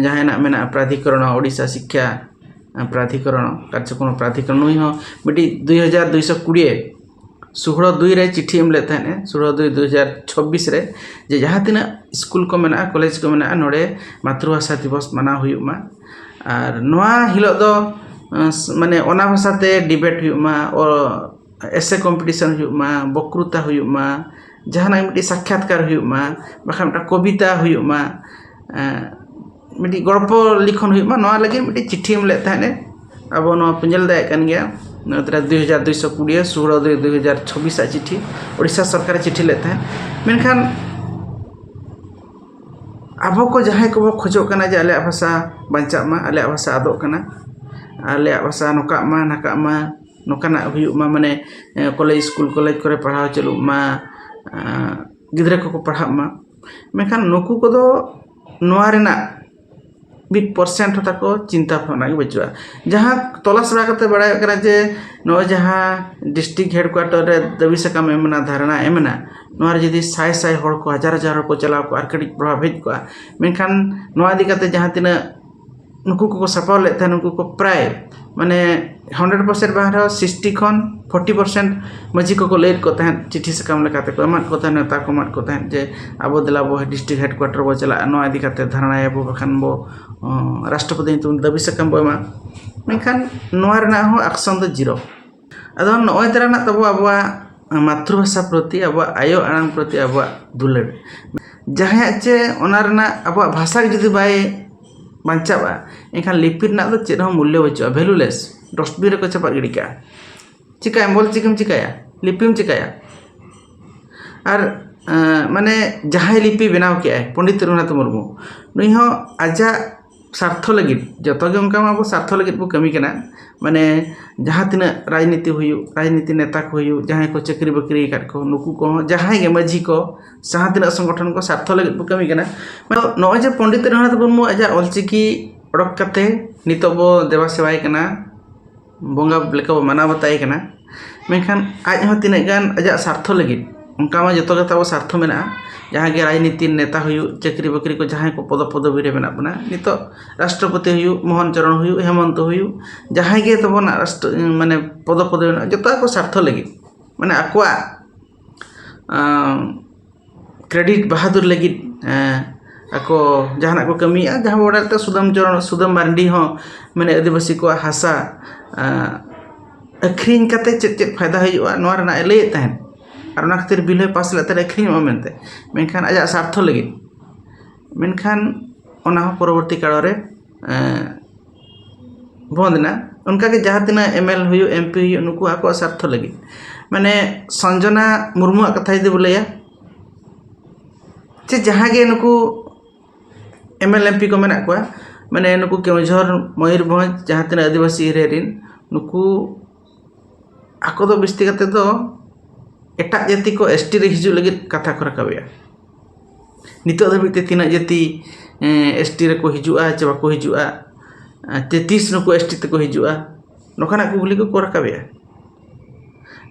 ᱡᱟᱦᱟᱸᱭᱱᱟᱜ ᱢᱮᱱᱟᱜᱼᱟ ᱯᱨᱟᱫᱷᱤᱠᱚᱨᱚᱬ, ᱳᱰᱤᱥᱟ ᱥᱤᱠᱠᱷᱟ ᱯᱨᱟᱫᱷᱤᱠᱚᱨᱚᱬ, ᱠᱟᱨᱡᱚᱠᱨᱚᱢ ᱯᱨᱟᱫᱷᱤᱠᱚᱨᱚᱬ, ᱱᱩᱭ ᱦᱚᱸ ᱢᱤᱫᱴᱤᱡ ᱫᱩᱭ ᱦᱟᱡᱟᱨ ᱫᱩᱭᱥᱚ ᱠᱩᱲᱤ ᱥᱩᱦᱲᱚ ᱫᱩᱭ ᱨᱮ ᱪᱤᱴᱷᱤ ᱮᱢ ᱞᱮᱫ ᱛᱟᱦᱮᱸᱫ ᱮ, ᱥᱩᱦᱲᱚ ᱫᱩᱭ ᱫᱩ ᱦᱟᱡᱟᱨ ᱪᱷᱚᱵᱵᱤᱥ ᱨᱮ, ᱡᱮ ᱡᱟᱦᱟᱸ ᱛᱤᱱᱟᱹᱜ ᱥᱠᱩᱞ ᱠᱚ ᱢᱮᱱᱟᱜᱼᱟ, ᱠᱚᱞᱮᱡᱽ ᱠᱚ ᱢᱮᱱᱟᱜᱼᱟ, ᱱᱚᱰᱮ ᱢᱟᱛᱨᱤᱵᱷᱟᱥᱟ ᱫᱤᱵᱚᱥ ᱢᱟᱱᱟᱣ ᱦᱩᱭᱩᱜ ᱢᱟ᱾ ᱟᱨ ᱱᱚᱣᱟ ᱦᱤᱞᱳᱜ ᱫᱚ ᱢᱟᱱᱮ ᱚᱱᱟ ᱵᱷᱟᱥᱟᱛᱮ ᱰᱤᱵᱮᱴ ᱦᱩᱭᱩᱜ ᱢᱟ, ᱮᱥᱮ ᱠᱚᱢᱯᱤᱴᱤᱥᱚᱱ ᱦᱩᱭᱩᱜ ᱢᱟ, ᱵᱚᱠᱛᱨᱩᱛᱟ ᱦᱩᱭᱩᱜ ᱢᱟ, ᱡᱟᱦᱟᱱᱟᱜ ᱢᱤᱫᱴᱤᱡ ᱥᱟᱠᱠᱷᱟᱛᱠᱟᱨ ᱦᱩᱭᱩᱜ ᱢᱟ, ᱵᱟᱠᱷᱟᱱ ᱢᱤᱫᱴᱟᱝ ᱠᱚᱵᱤᱛᱟ ᱦᱩᱭᱩᱜ ᱢᱟ᱾ ᱢᱤᱫᱴᱤᱡ ᱜᱚᱲᱯᱚ ᱞᱤᱠᱷᱚᱱ ᱦᱩᱭᱩᱜ ᱢᱟ, ᱱᱚᱣᱟ ᱞᱟᱹᱜᱤᱫ ᱢᱤᱫᱴᱤᱡ ᱪᱤᱴᱷᱤ ᱮᱢ ᱞᱮᱫ ᱛᱟᱦᱮᱸᱫ ᱮ᱾ ᱟᱵᱚ ᱱᱚᱣᱟ ᱯᱮ ᱧᱮᱞ ᱫᱟᱲᱮᱭᱟᱜ ᱠᱟᱱ ᱜᱮᱭᱟ, ᱱᱚᱛᱮ ᱨᱮ ᱫᱩᱭ ᱦᱟᱡᱟᱨ ᱫᱩᱭᱥᱚ ᱠᱩᱲᱤ, ᱥᱩᱦᱲᱚ ᱫᱩᱭ ᱫᱩᱭ ᱦᱟᱡᱟᱨ ᱪᱷᱚᱵᱵᱤᱥ ᱟᱜ ᱪᱤᱴᱷᱤ, ᱳᱰᱤᱥᱟ ᱥᱚᱨᱠᱟᱨᱮ ᱪᱤᱴᱷᱤ ᱞᱮᱫ ᱛᱟᱦᱮᱸᱫ᱾ ᱢᱮᱱᱠᱷᱟᱱ ᱟᱵᱚ ᱠᱚ ᱡᱟᱦᱟᱸᱭ ᱠᱚᱵᱚ ᱠᱷᱚᱡᱚᱜ ᱠᱟᱱᱟ ᱡᱮ ᱟᱞᱮᱭᱟᱜ ᱵᱷᱟᱥᱟ ᱵᱟᱧᱪᱟᱜ ᱢᱟ, ᱟᱞᱮᱭᱟᱜ ᱵᱷᱟᱥᱟ ᱟᱫᱚᱜ ᱠᱟᱱᱟ, ᱟᱞᱮᱭᱟᱜ ᱵᱷᱟᱥᱟ ᱱᱚᱝᱠᱟᱜ ᱢᱟ, ᱱᱟᱠᱟᱜ ᱢᱟ, ᱱᱚᱝᱠᱟᱱᱟᱜ ᱦᱩᱭᱩᱜ ᱢᱟ, ᱢᱟᱱᱮ ᱠᱚᱞᱮᱡᱽ, ᱥᱠᱩᱞ ᱠᱚᱞᱮᱡᱽ ᱠᱚᱨᱮ ᱯᱟᱲᱦᱟᱣ ᱪᱟᱹᱞᱩᱜ ᱢᱟ, ᱜᱤᱫᱽᱨᱟᱹ ᱠᱚᱠᱚ ᱯᱟᱲᱦᱟᱜ ᱢᱟ᱾ ᱢᱮᱱᱠᱷᱟᱱ ᱱᱩᱠᱩ ᱠᱚᱫᱚ ᱱᱚᱣᱟ ᱨᱮᱱᱟᱜ ᱢᱤᱫ ᱯᱟᱨᱥᱮᱱᱴ ᱦᱚᱸ ᱛᱟᱠᱚ ᱪᱤᱱᱛᱟ ᱵᱷᱟᱵᱽᱱᱟ ᱜᱮ ᱵᱟᱹᱪᱩᱜᱼᱟ᱾ ᱡᱟᱦᱟᱸ ᱛᱚᱞᱟᱥ ᱵᱟᱲᱟ ᱠᱟᱛᱮ ᱵᱟᱲᱟᱭᱚᱜ ᱠᱟᱱᱟ ᱡᱮ ᱱᱚᱜᱼᱚᱭ ᱡᱟᱦᱟᱸ ᱰᱤᱥᱴᱨᱤᱠᱴ ᱦᱮᱰᱠᱩᱣᱟᱴᱚᱨ ᱨᱮ ᱫᱟᱹᱵᱤ ᱥᱟᱠᱟᱢ ᱮᱢ ᱢᱮᱱᱟᱜᱼᱟ, ᱫᱷᱟᱨᱱᱟ ᱮᱢ ᱢᱮᱱᱟᱜᱼᱟ, ᱱᱚᱣᱟ ᱨᱮ ᱡᱩᱫᱤ ᱥᱟᱭ ᱥᱟᱭ ᱦᱚᱲ ᱠᱚ, ᱦᱟᱡᱟᱨ ᱦᱟᱡᱟᱨ ᱦᱚᱲ ᱠᱚ ᱪᱟᱞᱟᱣ ᱠᱚᱜᱼᱟ, ᱟᱨ ᱠᱟᱹᱴᱤᱡ ᱯᱨᱚᱵᱷᱟᱵᱽ ᱦᱮᱡ ᱠᱚᱜᱼᱟ, ᱢᱮᱱᱠᱷᱟᱱ ᱱᱚᱣᱟ ᱤᱫᱤ ᱠᱟᱛᱮ ᱡᱟᱦᱟᱸ ᱛᱤᱱᱟᱹᱜ ᱱᱩᱠᱩ ᱠᱚᱠᱚ ᱥᱟᱯᱲᱟᱣ ᱞᱮᱫ ᱛᱟᱦᱮᱸᱫ, ᱩᱱᱠᱩ ᱠᱚ ᱯᱨᱟᱭ ᱢᱟᱱᱮ ᱦᱟᱱᱰᱨᱮᱰ ᱯᱟᱨᱥᱮᱱᱴ ᱵᱟᱝ ᱨᱮᱦᱚᱸ ᱥᱤᱠᱥᱴᱤ ᱠᱷᱚᱱ ᱯᱷᱳᱨᱴᱤ ᱯᱟᱨᱥᱮᱱᱴ ᱢᱟᱹᱡᱷᱤ ᱠᱚᱠᱚ ᱞᱟᱹᱭᱮᱫ ᱠᱚ ᱛᱟᱦᱮᱸᱫ, ᱪᱤᱴᱷᱤ ᱥᱟᱠᱟᱢ ᱞᱮᱠᱟᱛᱮ ᱠᱚ ᱮᱢᱟᱫ ᱠᱚ ᱛᱟᱦᱮᱸᱫ, ᱱᱮᱣᱛᱟ ᱠᱚ ᱮᱢᱟᱫ ᱠᱚ ᱛᱟᱦᱮᱸᱫ ᱡᱮ ᱟᱵᱚ ᱫᱮᱞᱟ ᱵᱚ ᱰᱤᱥᱴᱨᱤᱠᱴ ᱦᱮᱰᱠᱩᱣᱟᱴᱚᱨ ᱵᱚ ᱪᱟᱞᱟᱜᱼᱟ, ᱱᱚᱣᱟ ᱤᱫᱤ ᱠᱟᱛᱮ ᱫᱷᱟᱨᱱᱟᱭᱟᱵᱚ, ᱵᱟᱠᱷᱟᱱ ᱵᱚ ᱚᱸ, ᱨᱟᱥᱴᱨᱚᱯᱚᱛᱤ ᱧᱩᱛᱩᱢ ᱫᱟᱹᱵᱤ ᱥᱟᱠᱟᱢ ᱵᱚ ᱮᱢᱟ᱾ ᱢᱮᱱᱠᱷᱟᱱ ᱱᱚᱣᱟ ᱨᱮᱱᱟᱜ ᱦᱚᱸ ᱟᱠᱥᱚᱱ ᱫᱚ ᱡᱤᱨᱳ᱾ ᱟᱫᱚ ᱱᱚᱜᱼᱚᱭ ᱛᱟᱨᱟ ᱨᱮᱱᱟᱜ ᱛᱟᱵᱚ ᱟᱵᱚᱣᱟᱜ ᱢᱟᱛᱨᱩᱵᱷᱟᱥᱟ ᱯᱨᱚᱛᱤ, ᱟᱵᱚᱣᱟᱜ ᱟᱭᱳ ᱟᱲᱟᱝ ᱯᱨᱚᱛᱤ ᱟᱵᱚᱣᱟᱜ ᱫᱩᱞᱟᱹᱲ, ᱡᱟᱦᱟᱸᱭᱟᱜ ᱪᱮ ᱚᱱᱟ ᱨᱮᱱᱟᱜ ᱟᱵᱚᱣᱟᱜ ᱵᱷᱟᱥᱟ ᱜᱮ ᱡᱩᱫᱤ ᱵᱟᱭ ᱵᱟᱧᱪᱟᱜᱼᱟ, ᱮᱱᱠᱷᱟᱱ ᱞᱤᱯᱤ ᱨᱮᱱᱟᱜ ᱫᱚ ᱪᱮᱫ ᱦᱚᱸ ᱢᱩᱞᱞᱚ ᱵᱟᱹᱪᱩᱜᱼᱟ, ᱵᱷᱮᱞᱩᱞᱮᱥ, ᱰᱚᱥᱴᱵᱤᱱ ᱨᱮᱠᱚ ᱪᱟᱯᱟᱫ ᱜᱤᱰᱤ ᱠᱟᱜᱼᱟ᱾ ᱪᱤᱠᱟᱹᱭᱟᱢ? ᱚᱞ ᱪᱤᱠᱤᱢ ᱪᱤᱠᱟᱹᱭᱟ? ᱞᱤᱯᱤᱢ ᱪᱤᱠᱟᱹᱭᱟ? ᱟᱨ ᱮᱸ, ᱢᱟᱱᱮ ᱡᱟᱦᱟᱸᱭ ᱞᱤᱯᱤ ᱵᱮᱱᱟᱣ ᱠᱮᱜᱼᱟᱭ ᱯᱚᱱᱰᱤᱛ ᱨᱚᱜᱷᱩᱱᱟᱛᱷ ᱢᱩᱨᱢᱩ, ᱱᱩᱭ ᱦᱚᱸ ᱟᱡᱟᱜ ᱥᱟᱨᱛᱷᱚ ᱞᱟᱹᱜᱤᱫ, ᱡᱚᱛᱚ ᱜᱮ ᱚᱱᱠᱟ ᱢᱟ ᱟᱵᱚ ᱥᱟᱨᱛᱷᱚ ᱞᱟᱹᱜᱤᱫ ᱵᱚ ᱠᱟᱹᱢᱤ ᱠᱟᱱᱟ᱾ ᱢᱟᱱᱮ ᱡᱟᱦᱟᱸ ᱛᱤᱱᱟᱹᱜ ᱨᱟᱡᱽᱱᱤᱛᱤ ᱦᱩᱭᱩᱜ, ᱨᱟᱡᱽᱱᱤᱛᱤ ᱱᱮᱛᱟ ᱠᱚ ᱦᱩᱭᱩᱜ, ᱡᱟᱦᱟᱸᱭ ᱠᱚ ᱪᱟᱹᱠᱨᱤ ᱵᱟᱹᱠᱨᱤ ᱟᱠᱟᱫ ᱠᱚ, ᱱᱩᱠᱩ ᱠᱚᱦᱚᱸ, ᱡᱟᱦᱟᱸᱭ ᱜᱮ ᱢᱟᱹᱡᱷᱤ ᱠᱚ, ᱡᱟᱦᱟᱸ ᱛᱤᱱᱟᱹᱜ ᱥᱚᱝᱜᱚᱴᱷᱚᱱ ᱠᱚ ᱥᱟᱨᱛᱷᱚ ᱞᱟᱹᱜᱤᱫ ᱵᱚ ᱠᱟᱹᱢᱤ ᱠᱟᱱᱟ᱾ ᱱᱚᱜᱼᱚᱭ ᱡᱮ ᱯᱚᱱᱰᱤᱛ ᱨᱚᱜᱷᱩᱱᱟᱛᱷ ᱢᱩᱨᱢᱩ ᱟᱡᱟᱜ ᱚᱞᱪᱤᱠᱤ ᱚᱰᱚᱠ ᱠᱟᱛᱮ ᱱᱤᱛᱚᱜ ᱵᱚ ᱫᱮᱵᱟ ᱥᱮᱵᱟᱭ ᱠᱟᱱᱟ, ᱵᱚᱸᱜᱟ ᱞᱮᱠᱟ ᱵᱚ ᱢᱟᱱᱟᱣ ᱵᱟᱛᱟᱭ ᱠᱟᱱᱟ, ᱢᱮᱱᱠᱷᱟᱱ ᱟᱡ ᱦᱚᱸ ᱛᱤᱱᱟᱹᱜ ᱜᱟᱱ ᱟᱡᱟᱜ ᱥᱟᱨᱛᱷᱚ ᱞᱟᱹᱜᱤᱫ, ᱚᱱᱠᱟ ᱢᱟ ᱡᱚᱛᱚ ᱜᱮ ᱛᱟᱵᱚ ᱥᱟᱨᱛᱷᱚ ᱢᱮᱱᱟᱜᱼᱟ᱾ ᱡᱟᱦᱟᱸ ᱜᱮ ᱨᱟᱡᱽᱱᱤᱛᱤ ᱱᱮᱛᱟ ᱦᱩᱭᱩᱜ, ᱪᱟᱹᱠᱨᱤ ᱵᱟᱹᱠᱨᱤ ᱠᱚ, ᱡᱟᱦᱟᱸᱭ ᱠᱚ ᱯᱚᱫᱚ ᱯᱚᱫᱚᱵᱤ ᱨᱮ ᱢᱮᱱᱟᱜ ᱵᱚᱱᱟ, ᱱᱤᱛᱚᱜ ᱨᱟᱥᱴᱨᱚᱯᱚᱛᱤ ᱦᱩᱭᱩᱜ, ᱢᱳᱦᱚᱱ ᱪᱚᱨᱚᱬ ᱦᱩᱭᱩᱜ, ᱦᱮᱢᱚᱱᱛᱚ ᱦᱩᱭᱩᱜ, ᱡᱟᱦᱟᱸᱭ ᱜᱮ ᱛᱟᱵᱚᱱ ᱨᱟᱥᱴᱨᱚ, ᱢᱟᱱᱮ ᱯᱚᱫᱚ ᱯᱚᱫᱚᱵᱤ ᱢᱮᱱᱟᱜᱼᱟ, ᱡᱚᱛᱚ ᱟᱠᱚ ᱥᱟᱨᱛᱷᱚ ᱞᱟᱹᱜᱤᱫ, ᱢᱟᱱᱮ ᱟᱠᱚᱣᱟᱜ, ᱟᱸ, ᱠᱨᱮᱰᱤᱴ ᱵᱟᱦᱟᱫᱩᱨ ᱞᱟᱹᱜᱤᱫ, ᱮᱸ, ᱟᱠᱚ ᱡᱟᱦᱟᱱᱟᱜ ᱠᱚ ᱠᱟᱹᱢᱤᱭᱮᱫᱼᱟ᱾ ᱡᱟᱦᱟᱸ ᱵᱚ ᱵᱟᱲᱟᱭ ᱛᱮ ᱥᱩᱫᱟᱹᱢ ᱪᱚᱨᱚᱬ, ᱥᱩᱫᱟᱹᱢ ᱢᱟᱨᱰᱤ ᱦᱚᱸ ᱢᱟᱱᱮ ᱟᱹᱫᱤᱵᱟᱹᱥᱤ ᱠᱚᱣᱟᱜ ᱦᱟᱥᱟ, ᱮᱸ, ᱟᱹᱠᱷᱨᱤᱧ ᱠᱟᱛᱮ ᱪᱮᱫ ᱪᱮᱫ ᱯᱷᱟᱭᱫᱟ ᱦᱩᱭᱩᱜᱼᱟ, ᱱᱚᱣᱟ ᱨᱮᱱᱟᱜ ᱮ ᱞᱟᱹᱭᱮᱫ ᱛᱟᱦᱮᱸᱫ᱾ ᱟᱨ ᱚᱱᱟ ᱠᱷᱟᱹᱛᱤᱨ ᱵᱤᱞ ᱦᱚᱸᱭ ᱯᱟᱥ ᱞᱮᱫ ᱛᱟᱦᱮᱸᱫ ᱟᱹᱠᱷᱨᱤᱧᱚᱜᱼᱟ ᱢᱮᱱᱛᱮ, ᱢᱮᱱᱠᱷᱟᱱ ᱟᱡᱟᱜ ᱥᱟᱨᱛᱷᱚ ᱞᱟᱹᱜᱤᱫ᱾ ᱢᱮᱱᱠᱷᱟᱱ ᱚᱱᱟ ᱦᱚᱸ ᱯᱚᱨᱚᱵᱚᱨᱛᱤ ᱠᱟᱞ ᱨᱮ, ᱮᱸ, ᱵᱚᱱᱫ ᱮᱱᱟ᱾ ᱚᱱᱠᱟᱜᱮ ᱡᱟᱦᱟᱸ ᱛᱤᱱᱟᱹᱜ ᱮᱢ ᱮᱞ ᱦᱩᱭᱩᱜ, ᱮᱢ ᱯᱤ ᱦᱩᱭᱩᱜ, ᱱᱩᱠᱩ ᱟᱠᱚᱣᱟᱜ ᱥᱟᱨᱛᱷᱚ ᱞᱟᱹᱜᱤᱫ᱾ ᱢᱟᱱᱮ ᱥᱚᱧᱡᱚᱱᱟ ᱢᱩᱨᱢᱩᱣᱟᱜ ᱠᱟᱛᱷᱟ ᱡᱩᱫᱤ ᱵᱚ ᱞᱟᱹᱭᱟ, ᱪᱮ ᱡᱟᱦᱟᱸ ᱜᱮ ᱱᱩᱠᱩ ᱮᱢ ᱮᱞ ᱮᱢ ᱯᱤ ᱠᱚ ᱢᱮᱱᱟᱜ ᱠᱚᱣᱟ, ᱢᱟᱱᱮ ᱱᱩᱠᱩ ᱠᱮᱣᱚᱱᱡᱷᱚᱨ, ᱢᱚᱭᱩᱨᱵᱷᱚᱸᱡᱽ, ᱡᱟᱦᱟᱸ ᱛᱤᱱᱟᱹᱜ ᱟᱹᱫᱤᱵᱟᱹᱥᱤ ᱮᱨᱤᱭᱟ ᱨᱮᱱ, ᱱᱩᱠᱩ ᱟᱠᱚ ᱫᱚ ᱵᱤᱥᱛᱤ ᱠᱟᱛᱮ ᱫᱚ ᱮᱴᱟᱜ ᱡᱟᱹᱛᱤ ᱠᱚ ᱮᱥ ᱴᱤ ᱨᱮ ᱦᱤᱡᱩᱜ ᱞᱟᱹᱜᱤᱫ ᱠᱟᱛᱷᱟ ᱠᱚ ᱨᱟᱠᱟᱵᱮᱜᱼᱟ᱾ ᱱᱤᱛᱚᱜ ᱫᱷᱟᱹᱵᱤᱡ ᱛᱮ ᱛᱤᱱᱟᱹᱜ ᱡᱟᱹᱛᱤ ᱮᱥᱴᱤ ᱨᱮᱠᱚ ᱦᱤᱡᱩᱜᱼᱟ ᱪᱮ ᱵᱟᱠᱚ ᱦᱤᱡᱩᱜᱼᱟ, ᱛᱮ ᱛᱤᱥ ᱱᱩᱠᱩ ᱮᱥᱴᱤ ᱛᱮᱠᱚ ᱦᱤᱡᱩᱜᱼᱟ, ᱱᱚᱝᱠᱟᱱᱟᱜ ᱠᱩᱠᱞᱤ ᱠᱚᱠᱚ ᱨᱟᱠᱟᱵᱮᱜᱼᱟ᱾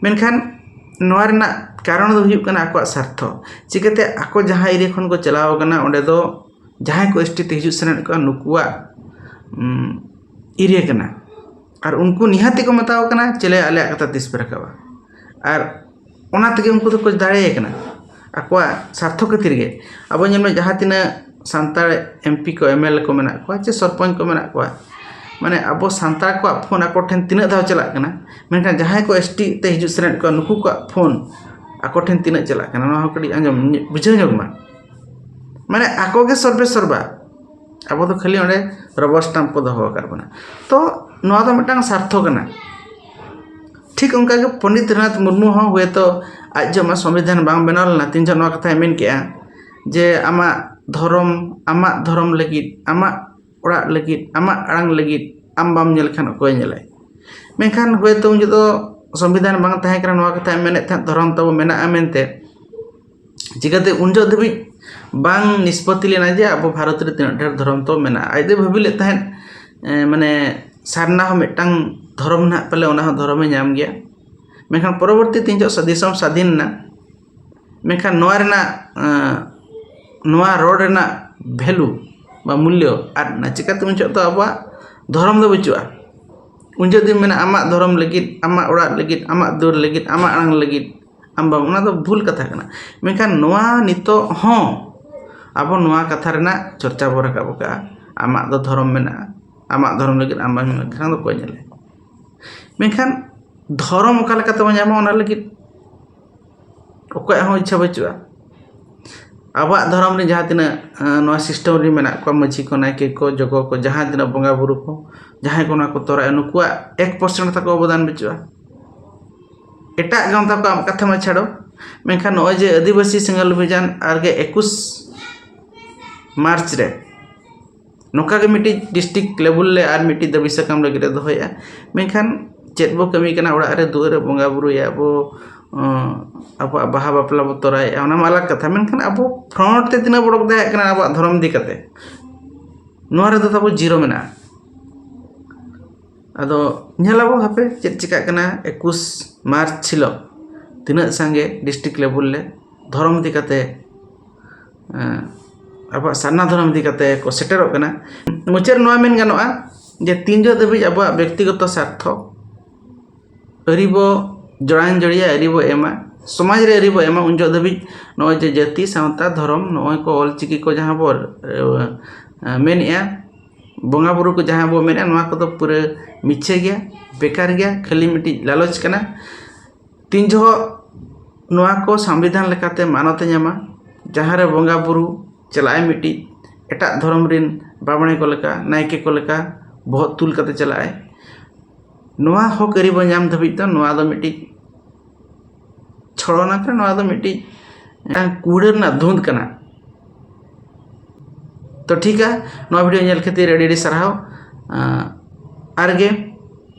ᱢᱮᱱᱠᱷᱟᱱ ᱱᱚᱣᱟ ᱨᱮᱱᱟᱜ ᱠᱟᱨᱚᱱ ᱫᱚ ᱦᱩᱭᱩᱜ ᱠᱟᱱᱟ ᱟᱠᱚᱣᱟᱜ ᱥᱟᱨᱛᱷᱚ᱾ ᱪᱤᱠᱟᱹᱛᱮ ᱟᱠᱚ ᱡᱟᱦᱟᱸ ᱮᱨᱤᱭᱟ ᱠᱷᱚᱱ ᱠᱚ ᱪᱟᱞᱟᱣ ᱠᱟᱱᱟ, ᱚᱸᱰᱮ ᱫᱚ ᱡᱟᱦᱟᱸᱭ ᱠᱚ ᱮᱥᱴᱤ ᱛᱮ ᱦᱤᱡᱩᱜ ᱥᱮᱱᱚᱜ ᱠᱟᱱᱟ, ᱱᱩᱠᱩᱣᱟᱜ ᱮᱨᱤᱭᱟ ᱠᱟᱱᱟ᱾ ᱟᱨ ᱩᱱᱠᱩ ᱱᱤᱦᱟᱹᱛ ᱜᱮᱠᱚ ᱢᱮᱛᱟᱣ ᱠᱟᱱᱟ, ᱪᱮᱞᱮ ᱟᱞᱮᱭᱟᱜ ᱠᱟᱛᱷᱟ ᱛᱤᱥ ᱯᱮ ᱨᱟᱠᱟᱵᱟ? ᱟᱨ ᱚᱱᱟ ᱛᱮᱜᱮ ᱩᱱᱠᱩ ᱫᱚᱠᱚ ᱫᱟᱲᱮᱭ ᱠᱟᱱᱟ, ᱟᱠᱚᱣᱟᱜ ᱥᱟᱨᱛᱷᱚ ᱠᱷᱟᱹᱛᱤᱨ ᱜᱮ᱾ ᱟᱵᱚ ᱧᱮᱞ ᱢᱮ, ᱡᱟᱦᱟᱸ ᱛᱤᱱᱟᱹᱜ ᱥᱟᱱᱛᱟᱲ ᱮᱢᱯᱤ ᱠᱚ, ᱮᱢᱮᱞᱮ ᱠᱚ ᱢᱮᱱᱟᱜ ᱠᱚᱣᱟ ᱪᱮ ᱥᱚᱨᱯᱚᱧᱪ ᱠᱚ ᱢᱮᱱᱟᱜ ᱠᱚᱣᱟ, ᱢᱟᱱᱮ ᱟᱵᱚ ᱥᱟᱱᱛᱟᱲ ᱠᱚᱣᱟᱜ ᱯᱷᱳᱱ ᱟᱠᱚ ᱴᱷᱮᱱ ᱛᱤᱱᱟᱹᱜ ᱫᱷᱟᱣ ᱪᱟᱞᱟᱜ ᱠᱟᱱᱟ, ᱢᱮᱱᱠᱷᱟᱱ ᱡᱟᱦᱟᱸᱭ ᱠᱚ ᱮᱥᱴᱤ ᱛᱮ ᱦᱤᱡᱩᱜ ᱥᱮᱱᱚᱜ ᱠᱚᱣᱟ, ᱱᱩᱠᱩ ᱠᱚᱣᱟᱜ ᱯᱷᱳᱱ ᱟᱠᱚ ᱴᱷᱮᱱ ᱛᱤᱱᱟᱹᱜ ᱪᱟᱞᱟᱜ ᱠᱟᱱᱟ, ᱱᱚᱣᱟ ᱦᱚᱸ ᱠᱟᱹᱴᱤᱡ ᱟᱸᱡᱚᱢ ᱧᱚᱜ, ᱵᱩᱡᱷᱟᱹᱣ ᱧᱚᱜ ᱢᱟ᱾ ᱢᱟᱱᱮ ᱟᱠᱚ ᱜᱮ ᱥᱚᱨᱵᱮ ᱥᱚᱨᱵᱟ, ᱟᱵᱚ ᱫᱚ ᱠᱷᱟᱹᱞᱤ ᱚᱸᱰᱮ ᱨᱚᱵᱟᱨ ᱥᱴᱟᱢᱯ ᱠᱚ ᱫᱚᱦᱚ ᱟᱠᱟᱫ ᱵᱚᱱᱟ᱾ ᱛᱚ ᱱᱚᱣᱟ ᱫᱚ ᱢᱤᱫᱴᱟᱝ ᱥᱟᱨᱛᱷᱚ ᱠᱟᱱᱟ᱾ ᱴᱷᱤᱠ ᱚᱱᱠᱟᱜᱮ ᱯᱚᱱᱰᱤᱛ ᱨᱚᱜᱷᱩᱱᱟᱛᱷ ᱢᱩᱨᱢᱩ ᱦᱚᱸ ᱦᱚᱭᱛᱳ ᱟᱡ ᱡᱚᱦᱚᱜ ᱢᱟ ᱥᱚᱝᱵᱤᱫᱷᱟᱱ ᱵᱟᱝ ᱵᱮᱱᱟᱣ ᱞᱮᱱᱟ, ᱛᱤᱱ ᱡᱚᱦᱚᱜ ᱱᱚᱣᱟ ᱠᱟᱛᱷᱟᱭ ᱢᱮᱱ ᱠᱮᱜᱼᱟ ᱡᱮ, "ᱟᱢᱟᱜ ᱫᱷᱚᱨᱚᱢ, ᱟᱢᱟᱜ ᱫᱷᱚᱨᱚᱢ ᱞᱟᱹᱜᱤᱫ, ᱟᱢᱟᱜ ᱚᱲᱟᱜ ᱞᱟᱹᱜᱤᱫ, ᱟᱢᱟᱜ ᱟᱲᱟᱝ ᱞᱟᱹᱜᱤᱫ ᱟᱢ ᱵᱟᱢ ᱧᱮᱞ ᱠᱷᱟᱱ ᱚᱠᱚᱭᱮ ᱧᱮᱞᱟᱭ?" ᱢᱮᱱᱠᱷᱟᱱ ᱦᱚᱭᱛᱳ ᱩᱱ ᱡᱚᱦᱚᱜ ᱫᱚ ᱥᱚᱝᱵᱤᱫᱷᱟᱱ ᱵᱟᱝ ᱛᱟᱦᱮᱸ ᱠᱟᱱᱟ, ᱱᱚᱣᱟ ᱠᱟᱛᱷᱟᱭ ᱢᱮᱱᱮᱫ ᱛᱟᱦᱮᱸᱫ, ᱫᱷᱚᱨᱚᱢ ᱛᱟᱵᱚ ᱢᱮᱱᱟᱜᱼᱟ ᱢᱮᱱᱛᱮ᱾ ᱪᱤᱠᱟᱹᱛᱮ ᱩᱱ ᱡᱚᱦᱚᱜ ᱫᱷᱟᱹᱵᱤᱡ ᱵᱟᱝ ᱱᱤᱥᱯᱚᱛᱤ ᱞᱮᱱᱟ ᱡᱮ ᱟᱵᱚ ᱵᱷᱟᱨᱚᱛ ᱨᱮ ᱛᱤᱱᱟᱹᱜ ᱰᱷᱮᱨ ᱫᱷᱚᱨᱚᱢ ᱛᱟᱵᱚ ᱢᱮᱱᱟᱜᱼᱟ? ᱟᱡ ᱫᱚᱭ ᱵᱷᱟᱹᱵᱤ ᱞᱮᱫ ᱛᱟᱦᱮᱸᱫ, ᱮ, ᱢᱟᱱᱮ ᱥᱟᱨᱱᱟ ᱦᱚᱸ ᱢᱤᱫᱴᱟᱝ ᱫᱷᱚᱨᱚᱢ ᱱᱟᱦᱟᱜ ᱯᱟᱞᱮ ᱚᱱᱟ ᱦᱚᱸ ᱫᱷᱚᱨᱚᱢᱮ ᱧᱟᱢ ᱜᱮᱭᱟ᱾ ᱢᱮᱱᱠᱷᱟᱱ ᱯᱚᱨᱚᱵᱚᱨᱛᱤ ᱛᱤᱱ ᱡᱚᱦᱚᱜ ᱥᱟ-, ᱫᱤᱥᱚᱢ ᱥᱟᱫᱷᱤᱱ ᱮᱱᱟ, ᱢᱮᱱᱠᱷᱟᱱ ᱱᱚᱣᱟ ᱨᱮᱱᱟᱜ, ᱮ, ᱱᱚᱣᱟ ᱨᱚᱲ ᱨᱮᱱᱟᱜ ᱵᱷᱮᱞᱩ ᱵᱟ ᱢᱩᱞᱞᱚ ᱟᱫ ᱮᱱᱟ᱾ ᱪᱤᱠᱟᱹᱛᱮ ᱩᱱ ᱡᱚᱦᱚᱜ ᱫᱚ ᱟᱵᱚᱣᱟᱜ ᱫᱷᱚᱨᱚᱢ ᱫᱚ ᱵᱟᱹᱪᱩᱜᱼᱟ᱾ ᱩᱱ ᱡᱚᱦᱚᱜ ᱫᱤᱱ ᱢᱮᱱᱟ, ᱟᱢᱟᱜ ᱫᱷᱚᱨᱚᱢ ᱞᱟᱹᱜᱤᱫ, ᱟᱢᱟᱜ ᱚᱲᱟᱜ ᱞᱟᱹᱜᱤᱫ, ᱟᱢᱟᱜ ᱫᱩᱣᱟᱹᱨ ᱞᱟᱹᱜᱤᱫ, ᱟᱢᱟᱜ ᱟᱲᱟᱝ ᱞᱟᱹᱜᱤᱫ, ᱟᱢ ᱵᱟᱢ, ᱚᱱᱟ ᱫᱚ ᱵᱷᱩᱞ ᱠᱟᱛᱷᱟ ᱠᱟᱱᱟ᱾ ᱢᱮᱱᱠᱷᱟᱱ ᱱᱚᱣᱟ ᱱᱤᱛᱚᱜ ᱦᱚᱸ ᱟᱵᱚ ᱱᱚᱣᱟ ᱠᱟᱛᱷᱟ ᱨᱮᱱᱟᱜ ᱪᱚᱨᱪᱟ ᱵᱚ ᱨᱟᱠᱟᱵ ᱟᱠᱟᱫᱼᱟ, ᱟᱢᱟᱜ ᱫᱚ ᱫᱷᱚᱨᱚᱢ ᱢᱮᱱᱟᱜᱼᱟ, ᱟᱢᱟᱜ ᱫᱷᱚᱨᱚᱢ ᱞᱟᱹᱜᱤᱫ ᱟᱢ ᱵᱟᱢ ᱢᱮᱱᱠᱷᱟᱱ ᱫᱚ ᱚᱠᱚᱭ ᱧᱮᱞᱟᱭ? ᱢᱮᱱᱠᱷᱟᱱ ᱫᱷᱚᱨᱚᱢ ᱚᱠᱟ ᱞᱮᱠᱟ ᱛᱮᱵᱚᱱ ᱧᱟᱢᱟ, ᱚᱱᱟ ᱞᱟᱹᱜᱤᱫ ᱚᱠᱚᱭᱟᱜ ᱦᱚᱸ ᱤᱪᱪᱷᱟ ᱵᱟᱹᱪᱩᱜᱼᱟ᱾ ᱟᱵᱚᱣᱟᱜ ᱫᱷᱚᱨᱚᱢ ᱨᱮ ᱡᱟᱦᱟᱸ ᱛᱤᱱᱟᱹᱜ, ᱮᱸ, ᱱᱚᱣᱟ ᱥᱤᱥᱴᱮᱢ ᱨᱮ ᱢᱮᱱᱟᱜ ᱠᱚᱣᱟ, ᱢᱟᱹᱡᱷᱤ ᱠᱚ, ᱱᱟᱭᱠᱮ ᱠᱚ, ᱡᱚᱜᱚ ᱠᱚ, ᱡᱟᱦᱟᱸ ᱛᱤᱱᱟᱹᱜ ᱵᱚᱸᱜᱟ ᱵᱩᱨᱩ ᱠᱚ, ᱡᱟᱦᱟᱸᱭ ᱠᱚ ᱱᱚᱣᱟ ᱠᱚ ᱛᱚᱨᱟᱭᱟ, ᱱᱩᱠᱩᱣᱟᱜ ᱮᱠ ᱯᱟᱨᱥᱮᱱᱴ ᱛᱟᱠᱚ ᱚᱵᱚᱫᱟᱱ ᱵᱟᱹᱪᱩᱜᱼᱟ᱾ ᱮᱴᱟᱜ ᱜᱟᱶᱛᱟ ᱠᱚᱣᱟᱜ ᱠᱟᱛᱷᱟ ᱢᱟ ᱪᱷᱟᱲᱚ, ᱢᱮᱱᱠᱷᱟᱱ ᱱᱚᱜᱼᱚᱭ ᱡᱮ ᱟᱹᱫᱤᱵᱟᱹᱥᱤ ᱥᱮᱸᱜᱮᱞ ᱚᱵᱷᱤᱡᱟᱱ ᱟᱨ ᱜᱮ ᱮᱠᱩᱥ ᱢᱟᱨᱪ ᱨᱮ ᱱᱚᱝᱠᱟ ᱜᱮ ᱢᱤᱫᱴᱤᱡ ᱰᱤᱥᱴᱨᱤᱠᱴ ᱞᱮᱵᱮᱞ ᱨᱮ ᱟᱨ ᱢᱤᱫᱴᱤᱡ ᱫᱟᱹᱵᱤ ᱥᱟᱠᱟᱢ ᱞᱟᱹᱜᱤᱫ ᱮ ᱫᱚᱦᱚᱭᱮᱫᱼᱟ, ᱢᱮᱱᱠᱷᱟᱱ ᱪᱮᱫ ᱵᱚ ᱠᱟᱹᱢᱤ ᱠᱟᱱᱟ? ᱚᱲᱟᱜ ᱨᱮ ᱫᱩᱣᱟᱹᱨ ᱨᱮ ᱵᱚᱸᱜᱟ ᱵᱩᱨᱩᱭᱟ ᱵᱚ, ᱟᱵᱚᱣᱟᱜ ᱵᱟᱦᱟ ᱵᱟᱯᱞᱟ ᱵᱚ ᱛᱚᱨᱟᱣᱮᱫᱼᱟ, ᱚᱱᱟ ᱢᱟ ᱟᱞᱟᱜᱽ ᱠᱟᱛᱷᱟ᱾ ᱢᱮᱱᱠᱷᱟᱱ ᱟᱵᱚ ᱯᱷᱨᱚᱱᱴ ᱛᱮ ᱛᱤᱱᱟᱹᱜ ᱵᱚ ᱚᱰᱚᱠ ᱫᱟᱲᱮᱭᱟᱜ ᱠᱟᱱᱟ ᱟᱵᱚᱣᱟᱜ ᱫᱷᱚᱨᱚᱢ ᱤᱫᱤ ᱠᱟᱛᱮ, ᱱᱚᱣᱟ ᱨᱮᱫᱚ ᱛᱟᱵᱚ ᱡᱤᱨᱳ ᱢᱮᱱᱟᱜᱼᱟ᱾ ᱟᱫᱚ ᱧᱮᱞᱟᱵᱚ ᱦᱟᱯᱮ ᱪᱮᱫ ᱪᱤᱠᱟᱹᱜ ᱠᱟᱱᱟ᱾ ᱮᱠᱩᱥ ᱢᱟᱨᱪ ᱦᱤᱞᱳᱜ ᱛᱤᱱᱟᱹᱜ ᱥᱟᱸᱜᱮ ᱰᱤᱥᱴᱨᱤᱠᱴ ᱞᱮᱵᱮᱞ ᱨᱮ ᱫᱷᱚᱨᱚᱢ ᱤᱫᱤ ᱠᱟᱛᱮ ᱟᱵᱚᱣᱟᱜ ᱥᱟᱨᱱᱟ ᱫᱷᱚᱨᱚᱢ ᱤᱫᱤ ᱠᱟᱛᱮ ᱠᱚ ᱥᱮᱴᱮᱨᱚᱜ ᱠᱟᱱᱟ᱾ ᱢᱩᱪᱟᱹᱫ ᱱᱚᱣᱟ ᱢᱮᱱ ᱜᱟᱱᱚᱜᱼᱟ ᱡᱮ ᱛᱤᱱ ᱡᱚᱦᱚᱜ ᱫᱷᱟᱹᱵᱤᱡ ᱟᱵᱚᱣᱟᱜ ᱵᱮᱠᱛᱤᱜᱚᱛᱚ ᱥᱟᱨᱛᱷᱚ ᱟᱹᱨᱤ ᱵᱚ ᱡᱚᱲᱟᱣ ᱡᱚᱲᱤᱭᱟ, ᱟᱹᱨᱤ ᱵᱚ ᱮᱢᱟ, ᱥᱚᱢᱟᱡᱽ ᱨᱮ ᱟᱹᱨᱤ ᱵᱚ ᱮᱢᱟ, ᱩᱱ ᱡᱚᱦᱚᱜ ᱫᱷᱟᱹᱵᱤᱡ ᱱᱚᱜᱼᱚᱭ ᱡᱮ ᱡᱟᱹᱛᱤ, ᱥᱟᱶᱛᱟ, ᱫᱷᱚᱨᱚᱢ, ᱱᱚᱜᱼᱚᱭ ᱠᱚ ᱚᱞᱪᱤᱠᱤ ᱠᱚ ᱡᱟᱦᱟᱸ ᱵᱚ ᱢᱮᱱᱮᱫᱼᱟ, ᱵᱚᱸᱜᱟ ᱵᱩᱨᱩ ᱠᱚ ᱡᱟᱦᱟᱸ ᱵᱚ ᱢᱮᱱᱮᱫᱼᱟ, ᱱᱚᱣᱟ ᱠᱚᱫᱚ ᱯᱩᱨᱟᱹ ᱢᱤᱪᱷᱟᱹ ᱜᱮᱭᱟ, ᱵᱮᱠᱟᱨ ᱜᱮᱭᱟ, ᱠᱷᱟᱹᱞᱤ ᱢᱤᱫᱴᱤᱡ ᱞᱟᱞᱚᱪ ᱠᱟᱱᱟ᱾ ᱛᱤᱱ ᱡᱚᱦᱚᱜ ᱱᱚᱣᱟ ᱠᱚ ᱥᱚᱝᱵᱤᱫᱷᱟᱱ ᱞᱮᱠᱟᱛᱮ ᱢᱟᱱᱚᱛ ᱮ ᱧᱟᱢᱟ, ᱡᱟᱦᱟᱸ ᱨᱮ ᱵᱚᱸᱜᱟ ᱵᱩᱨᱩ ᱪᱟᱞᱟᱜᱼᱟᱭ ᱢᱤᱫᱴᱤᱡ ᱮᱴᱟᱜ ᱫᱷᱚᱨᱚᱢ ᱨᱮᱱ ᱵᱟᱢᱚᱬᱮ ᱠᱚ ᱞᱮᱠᱟ, ᱱᱟᱭᱠᱮ ᱠᱚ ᱞᱮᱠᱟ ᱵᱚᱦᱚᱜ ᱛᱩᱞ ᱠᱟᱛᱮ ᱪᱟᱞᱟᱜᱼᱟᱭ, ᱱᱚᱣᱟ ᱦᱚᱠ ᱟᱹᱨᱤ ᱵᱚᱱ ᱧᱟᱢ ᱫᱷᱟᱹᱵᱤᱡ ᱫᱚ ᱱᱚᱣᱟ ᱫᱚ ᱢᱤᱫᱴᱤᱡ ᱪᱷᱚᱲᱚᱱᱟ ᱠᱟᱱᱟ, ᱱᱚᱣᱟ ᱫᱚ ᱢᱤᱫᱴᱤᱡ ᱢᱤᱫᱴᱟᱝ ᱠᱩᱲᱟᱹ ᱨᱮᱱᱟᱜ ᱫᱷᱩᱸᱫ ᱠᱟᱱᱟ᱾ ᱛᱚ ᱴᱷᱤᱠᱟ, ᱱᱚᱣᱟ ᱵᱷᱤᱰᱤᱭᱳ ᱧᱮᱞ ᱠᱷᱟᱹᱛᱤᱨ ᱟᱹᱰᱤ ᱟᱹᱰᱤ ᱥᱟᱨᱦᱟᱣ᱾ ᱟᱨᱜᱮ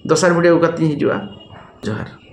ᱫᱚᱥᱟᱨ ᱵᱷᱤᱰᱤᱭᱳ ᱟᱹᱜᱩ ᱠᱟᱛᱮᱧ ᱦᱤᱡᱩᱜᱼᱟ᱾ ᱡᱚᱦᱟᱨ᱾